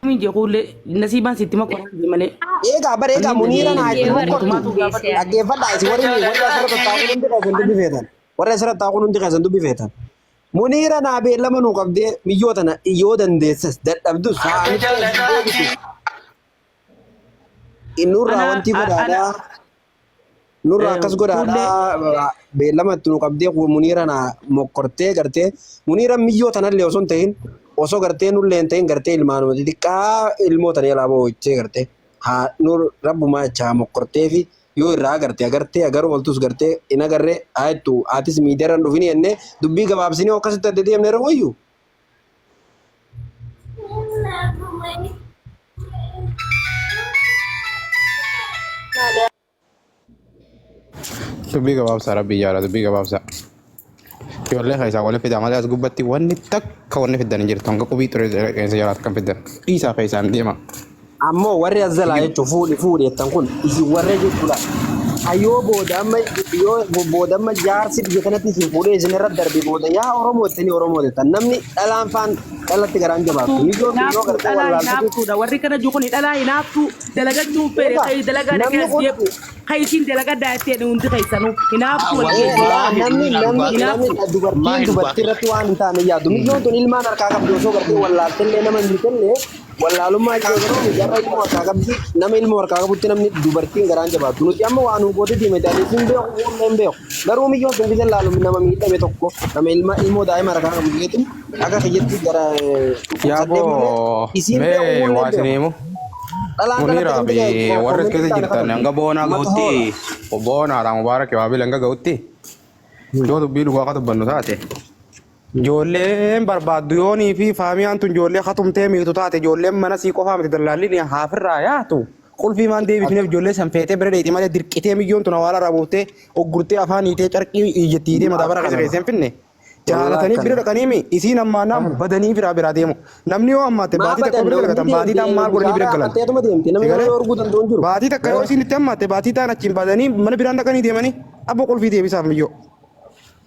Min jee kuullee nasiibaan sitti makoraan jee malee. Eegaa bara eegaa Wanni Muniira naa itti jedhanii mokkortu. tumaatu gaafadhu. Dhaggeeffadhaa isin warri warri asirra tattaa'uun hundi keessan dubbi feetan. Warri asirra taa'uun hundi keessan dubbi feetan. Muniira naa beellama nuu qabdee miyyoo tana yoo dandeesses dadhabdus haa nutti deebitu. Nurraa Ana wanti ana godhaadhaa. Nurraa akkas kuullee godhaadhaa beellama itti nu qabdee Muniira naa mokkortee gartee Muniira miyyoo tanallee osoo hin ta'in osoo gartee nullee hin ta'in gartee ilmaanuma xixiqqaa ilmoo tana jalaa boo'ichee gartee haa nur rabbumaa jecha haa mokkortee fi yoo irraa agarte agartee agaruu ooltus gartee hin agarree haa jettu atis miidiyaarra hin dhufini jennee dubbii gabaabsinee akkasitti adda deemne irra wayyu. Dubbii gabaabsaa rabbii jaala dubbii gabaabsaa. Ijoollee keessaa wali fidaa malee as gubbatti wanni takka wanni fiddan hin jirtu hanga qubii xuree qeensa jalaa kan fiddan dhiisaa keessaan deema. Ammoo warri as jalaa jechuun fuudhi fuudhi jettan kun isin warra jechuudha. Hayyoo booda amma yoo booda amma jaarsi biyya kanatti isin fuudhee isin irra darbe booda yaa Oromoo jettanii Oromoo jettan namni dhalaan faan dhalatti garaan jabaattu. Mijoon kun yoo Hinaaftuu gartee dhalaa wallaaltatu hinaaftuudha. Warri kana jiru kun dhalaa hinaaftuu dalagachuu hin feene egaa kayi dalagaa dhaqee namni as kun deebi'u. Kayi isiin dalagadhaa jettee hundi keessanuu hinaaftuu wal geesse. Laa namni Munira namni dhugaa keeti. namni Hinaaftuu. dubartiin Wallaahi dhugaa dubartii keeti. irratti waan hin taane yaadu. Mijoon tun ilmaan harkaa qabdi osoo gartee wallaaltellee nama hin mitellee Wallaalummaa ishee garuu jarra ilmoo harkaa qabdi nama ilmoo harkaa qabutti namni dubartiin garaan jabaattu nuti amma waa nuu goote deemete ani isin beeku fuullee hin beeku garuu miyyoon sun gisa laalu nama miidhame tokko nama ilma ilmoo daa'ima harkaa qabu jeetu akka kiyyatti gara dhukkubsadhee malee Yaaboo isiin beeku mee fuullee waa hin isin beeku himu. dhalaan dhalatti Muniiraa hundi fi warri as koomentii keessa taane jirtan katabdi hanga boonaa mata gahutti hoola. boonaadha mubaarak waabil hanga gahutti yoo dubbii dhugaa akka dubbannu taate Ijoolleen barbaaddu yoonii fi faamiyaan tun ijoollee hatumtee miitu taate ijoolleen mana sii qofaa miti dallaalli haafirraa yaatu. Qulfii maan deebifneef ijoollee san feetee bira dheexi malee dirqitee miyyoon tun hawaala irraa buuftee oggurtee afaan hiitee carqii iyyatti hiitee madaabara keessa keessee hin finne. Jaalatanii bira dhaqanii mi isiin ammaanaan badanii biraa biraa deemu. Namni yoo hammaatte Maa baatii takka badan bira dalagatan hundi baatii deemte taan maal godhanii bira bishaan galan. raaffatteetuma deemte namni Sigalee nama arguu danda'u hin jiru. baatii takka yoo isiin itti hammaatte baatii taan achiin badanii mana biraan dhaqanii deemanii abbo qulfii deebisaaf miyyoo.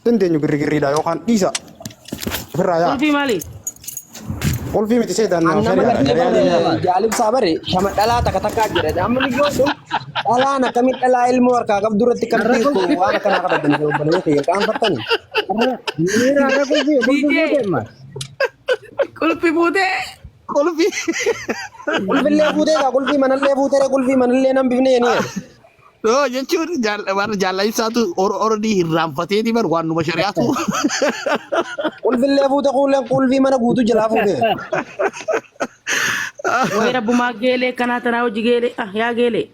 Dandeenyu girrigirriidha yookaan dhiisa. Ofirraa yaa. Qulfii maali? Qulfii miti seetaan An nama shari'aadha. gartee Shari'aan bare deemaa. jaalibsaa bare shama dhalaa takka takkaa jira. Amma miyyoon sun dhalaan akkamitti dhalaa ilmoo harkaa qabdu irratti Har'a akkamitti qulfii waan akkanaa qabatanii obboleeyyan kiyya qaanfattanii. har'a Muniira har'a qulfii qulfii DJ fuute amma. qulfii fuutee. Qulfii. Qulfillee fuutee kaa qulfii manallee fuutee qulfii manallee nan bifne jenii. No jechuun warra jaalla ibsaatu already hirraanfateeti bar waan numa shari'aatu. Qulfillee fuute kuulleen qulfii mana guutuu jalaa fuute. Way rabbumaa geelee kanaa tanaa hojii geelee ah yaa geelee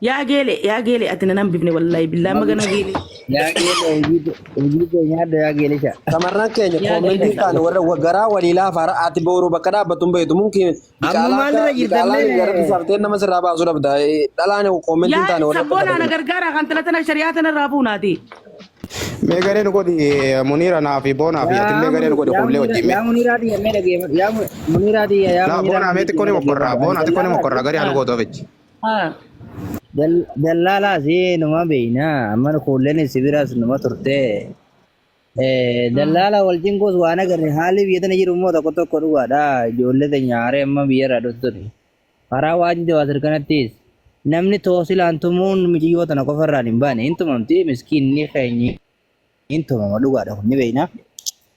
yaa geelee yaa geelee ati nan hambifne wallaahi billaa magana geelee. Yaa geele hojii hojii kee nyaadha yaa geelisha. Shamarran keenya Yaa koomentii geelee. taane warra garaa walii laafa ati boru bakka dhaabbattu hin beektu mumkin Amma Diqaalaa maal akka irra jirtan diqaalaan mee? garatti sarteen nama sirraa baasuu dhabda. Dhalaan koomentiin Yaa taane warra sabboonaa na gargaara kan tana tana shari'aa tana irraa fuunaati. Mee gareen godhi Muniira naa fi Boonaa fi Yaa atillee gareen godhi yaa kuullee Muniira wajjin mee. yaa Muniiraa tiyya mee dhageeffadhu. Yaa Muniiraa tiyya yaa Laa Muniiraa Boonaa mee tiyya xiqqoo mee ni mokkorraa dhageeffadhu. Ani Boonaa xiqqoo ni dallaalaati. mokkorraa garee anu gootu ofichi. Ah. Dallaalaa si numa beeyna amma kuulleen si biraas numa turte. Dallaala wal cinquus waan agarre haalli biyya tana jiru immoo tokko tokko dhugaadha. Ijoollee teenya haaree amma biyyarraa dhuftu karaa waan jawaasir kanattis namni toosilaan tumuun mijiyyoo tana qofarraan hin baane hin tumamti miskiinni keenyi hin tumama dhugaadha kun ni beekna.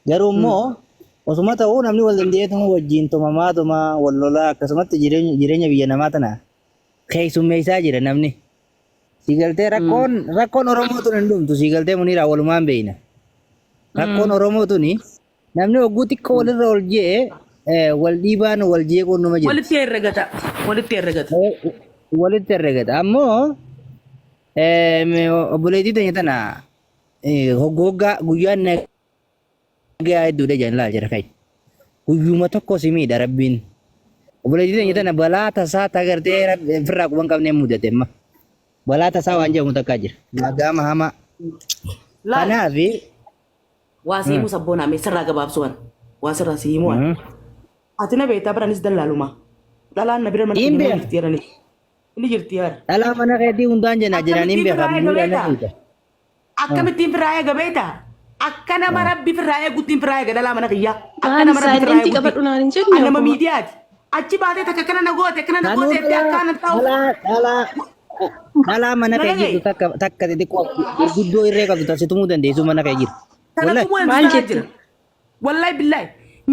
Garuu immoo osuma ta'uu namni wal danda'eetuma wajjin tumamaa tuma wal lolaa akkasumatti jireenya biyya namaa tana keessummeessaa jira namni. Sii galtee rakkoon rakkoon Oromoo tun hin dhumtu sii galtee Muniiraa walumaan beeyna. Rakkoon Oromoo tuni namni hogguu xiqqoo walirra ol je'e wal dhiibaan wal jeequun numa jirti. Walitti herregata. Walitti herregata. Walitti herregata. Ammoo obboleettii teenya tana hoggoo guyyaan nagaa hedduudha jedhan laal jira kai. Guyyuma tokko si miidha rabbiin. Obboleettii teenya tana balaa tasaa tagartee ofirraa quban qabnee mudate amma. Balaa tasaa waan jedhamu takkaa jira. Gaama hamaa. Laal Kanaafi waa si himuu sabboonaa mee sirraa gabaabsu waan waa sirraa si himuu waan. Ati na beektaa biranis dallaaluma. Dhalaan na bira mana hin keenya beeka. jirti jedhani. Inni jirti yaar. Dhalaa mana keetii hundaan jenaa jedhanii hin Akkamittiin beeka. firraa eega Muniidhaan na beektaa? beeka. Akkamittiin firraa eega beektaa? Akka nama rabbi firraa eeguttiin firraa eega dhalaa mana kiyyaa. Akka Maali nama rabbi firraa saayilentii eegutti. qabadhu naan hin jenne An nama akkuma. miidiyaati. Achi baatee takka akkana na goote akkana na Kanuu goote jettee dhalaa akkaan taa'u. dhalaa dhalaa dhalaa mana Na kee dhaga'i. jirtu takka takka xixiqqoo gurguddoo irree qabdu tasitumuu dandeessu mana kee jiru. Tana Wallahi. tumuu Maal dandeessu jetti? jira. Wallahi billahi.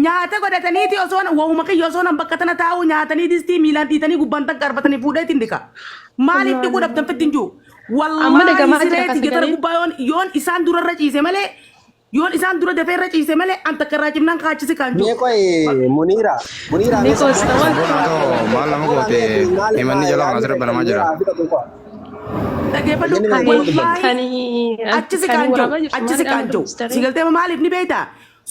Nyaata godhataniiti osoo wahuma kiyya osoo nan bakka tana taa'u nyaatanii distii miilaan dhiitanii gubbaan takka arbatanii fuudheetiin dhiqa. Maaliif dhiquu dhabdan fittiin jiru? Amma Wallaahi dhagamaa jira sireeti ka getara sagalee. gubbaa yoon yoon isaan durarra ciise malee yoon isaan dura dafee irra ciise malee an takka irraa cimnaan kaachisi kan Mee jiru. qoy Muniira Muniira mee Ni sabboona qoosta Sabboonaa too maal nama goote maal himanni jala kana yaadni asirra banamaa jira. Dhageeffadhu Inni nama wallaahi Kani achi si kani kaan jiru waraabaa jirtu achi si maal kaan qaama jiru dubbistare? si galtee maaliif ni beektaa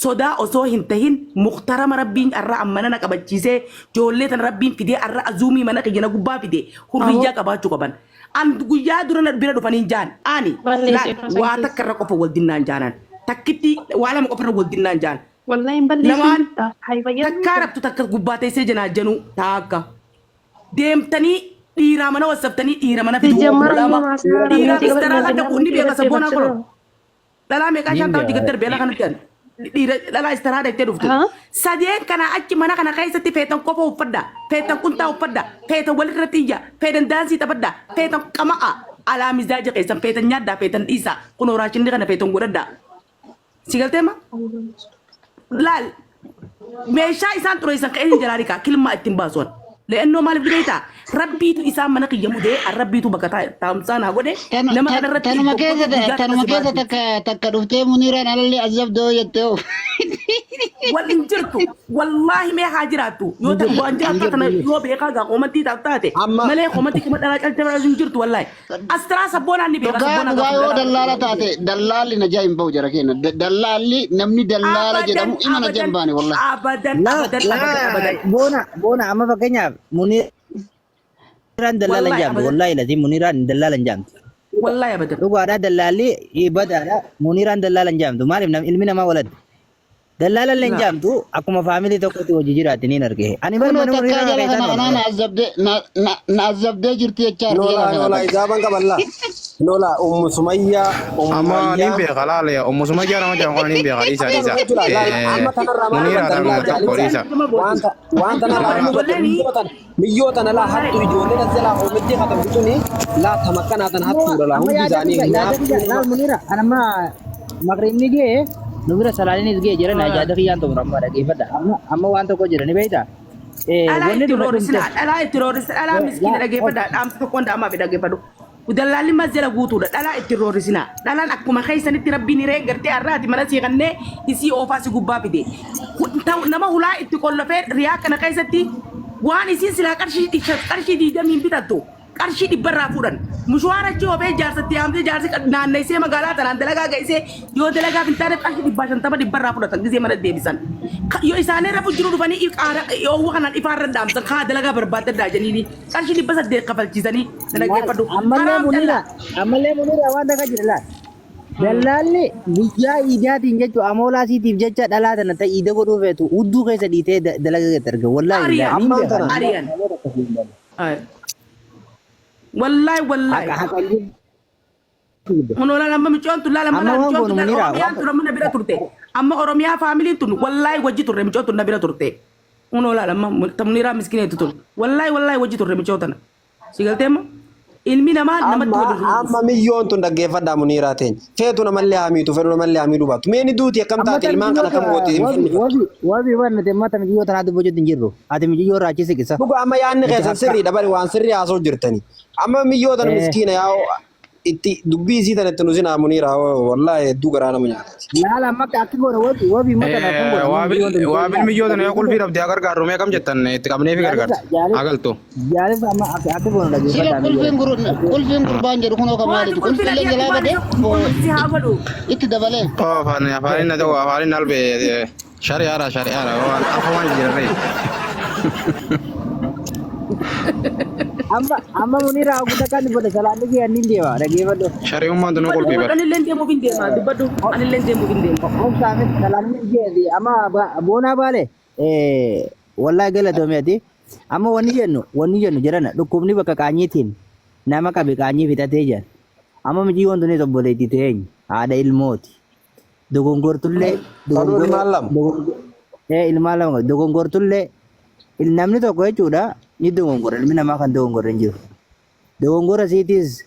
sodaa osoo hin tahin muqtarama rabbiin arra ammana na qabachiisee ijoollee tana rabbiin fidee arra azuumii mana kiyya na gubbaa fide hurriyyaa qabaachuu qaban. An guyyaa dura na bira dhufaniin jaan ani Balleessi laal irraa san waa keessa. takka irra qofa wal dinnaan jaanan takkitti waa lama qofa irra wal dinnaan jaan Wallahi hin balleessin lamaan jirta. Hay fayyadamuu takkaa rabtu takka gubbaa teessee janaa januu taakka deemtanii dhiiraa mana wassaftanii dhiira mana fiduu Sijjamara lama immoo maasaa dhiiraa nuti istaraa qaban kan dhaqu ni beeka sabboonaa kolon dhalaa meeqaa Niin shan ta'u beeka. jigattar beela kanatti an dhiira dhalaa istaraa dhaqxee dhuftu Haa? sadeen kana achi mana kana keessatti feetan qofa uffadha feetan qunxaa uffadha feetan walirratti iyya feetan daansii taphadha feetan qama'a alaa mizaaja keessan feetan nyaadhaa feetan dhiisaa kun horaashinni kana feetan godhadha si galteema laal meeshaa isaan xureessan ka'ee hin jalaa dhiqaa kilmaa ittiin baasuun. Le'annoo maaliif beektaa? Rabbiitu isaan mana kiyya mudee rabbiitu bakka taa'umsaa naa godhe nama kanarratti Tanuma keessa guyyaa tanuma takka si keessa baasi. takka takka dhuftee Muniiraan alallee azabdoo jettee of. Wal hin jirtu wallaahi mee haa jiraattu yoo ta'u waan jiraattu tana yoo beekaa gaa koomantii taatu taate Amma malee koomantii kuma dhalaa calchaa hin jirtu wallaahi. Astiraa sabboonaan ni beeka Dhugaa sabboonaa dhugaa gaafa yoo dhalaa dallaala taate dallaalli najaa hin bahu jara keenya. Dallaalli namni dallaala abadan jedhamu ima najaa hin abadan baane wallahi. abadan La abadan abadan abadan la boona boona amma fakkeenyaaf Muniiraan dallaala hin wallaahi jaamtu abadan wallahi latiin Muniiraan dallaala hin jaamtu. wallaahi abadan. Dhugaadhaa dallaalli badaadha Muniiraan dallaala hin jaamtu maaliif ilmi namaa waladde. Dallaala illee hin Laa. jaamtu akkuma faamilii tokkotti hojii jiraatti niin arge. Ani bar Kunoo mana takkaa Muniiraa jala keessaa kana anaa dhufe. na azabdee na azabdee jirti jechaa jirti jala nola kana nola takka. ijaaban qaballa nola ummu sumayyaa ummu Amma niin ayyaa beeka laale ummu sumayyaa nama jedhamu kana niin beeka dhiisa dhiisa. amma tanarraa maal Muniiraadhaan hubattan tokko jaalisa dhiisa. wanta waan tanarraa Ijoolleen maal hubattan miyyoo tana laa hattu ijoolleen as jalaa oomitti katabdu tuni laa tamakkanaa tan hattuudha laa Amma hundi yaada isaanii kiyya yaada kiyya nyaattuu laal Muniira ani amma maqriibni ga'e nu bira salaalinis ga'e jedhan yaada kiyyaan xumura amma dhaggeeffadha. Amma amma waan tokko jira ni beektaa? Dhalaa Wanni itti dura dhumte roorrisina dhalaa itti roorrisina dhalaa miskiina dhaggeeffadha dhaamsa tokkoon daamaa fi dhaggeeffadhu. Dallaalli mas jala guutuudha dhalaa itti roorrisina dhalaan akkuma keessanitti rabbiin hiree gartee har'aati mana sii kannee isii oofaa si gubbaa fide. Nama hulaa itti qollofee riyaa kana keessatti waan isiin silaa qarshii qarshii 20 bitattu qarshii 100 irraa fuudhan. Mushuwaara achi oofee jaarsatti yaamtee jaarsi naanneessee magaalaa tanaan dalagaa geessee yoo dalagaaf hin taaneef qarshii 150 100 irraa fudhatan gisee mana deebisan. Yoo isaanii rafu jiru dhufanii oowwa kanaan ifaarra dhaamsan kaa dalagaa barbaaddadhaa jedhanii qarshii 800 kafalchiisanii dhaggeeffadhu. Ammallee Haraam Muniira callaa. ammallee Muniira waan takka jira laal. Dallaalli guyyaa iidaatiin jechuun amoolaa siitiif jecha dhalaa tana ta'e iida godhuu feetu hudduu keessa dhiitee dalaga gadi arga. Wallaahi Ariyan. niin ammaan beeka. tana Ariyan. Wallaahi wallaahi. Haqa haqa hin jirtu. Kun olaanaa amma micoon tun laala Amma mana waan micoon goonu tun laala Muniira Oromiyaan waan tun amma na bira turte. Amma Oromiyaa faamiliin tun wallaahi wajji turre micoon tun na bira turte. Kun olaanaa amma Muniiraa miskineetu tun. Wallaahi wallaahi wajji turre micoo tana. Si galtee amma ilmi namaa namatti amma wal hir'uuf. amma miyyoon tun dhaggeeffadhaa Muniiraa teenya feetu namallee haa miitu fedhu namallee haa miidhuu baattu mee ni duuti akkam Amma taate tan ilmaan kana kam gooti hin wabi fannifatu. wabi wabi waan nuti amma tan mijiyyoo tanaa dubbachuutti hin jirru. Ati mijiyyoo irraa achi siqisa. Dhuga amma yaadni Nuti keessan akka sirriidha bari waan sirrii haasoo jirtani. Amma miyyoo tana miskiina yaa itti dubbii isii tana itti nusinaa Muniiraa wallaahi hedduu garaa nama nyaatati. laala amma akka akki goona wabi wabi amma tana akkam goona amma mijiyyoo tun Waabil miyyoo tana yoo qulfii dhabde haa gargaarru mee kam jettan itti qabnee fi jaalisa gargaarti. jaalisa Haa galtu. jaalisa amma akka akki goona Sila dhaggeeffadhaa qulfiin mijiyyoo. qulfiin gurbaan jedhu kunoo ka Waati maaliiti? qulfii Qulfiillee dhaqee jalaa akkuma badee qulfii si haa godhu. itti dabalee. Oh afaan afaanin na ta'u afaanin albee shari'aadha shari'aadha waan afa waan jijjiirarree. Amma amma Muniira hoggu takka ni godha salaanni kee anniin deema dhaggeeffadhu. Shari'ummaan tunu Dubbadhu qulfii dubbadhu bara. anillee deemuuf hin deema dubbadhu anillee deemuuf hin deema. Obsaafis salaanni kee amma boonaa baale wallahi galatoome ati amma wanni jennu jedhana dhukkubni bakka qaanyiitiin nama qabe qaanyii fixatee jedhan. Amma mijiyyoon tunis obboleettii teenya haadha ilmooti. Dogongortullee Sanuu ilmaan lama. ilmaan lama dogongortullee Namni tokko jechuudha ni dogongora, ilmi namaa kan dogongorre hin jiru. Dogongora isiitis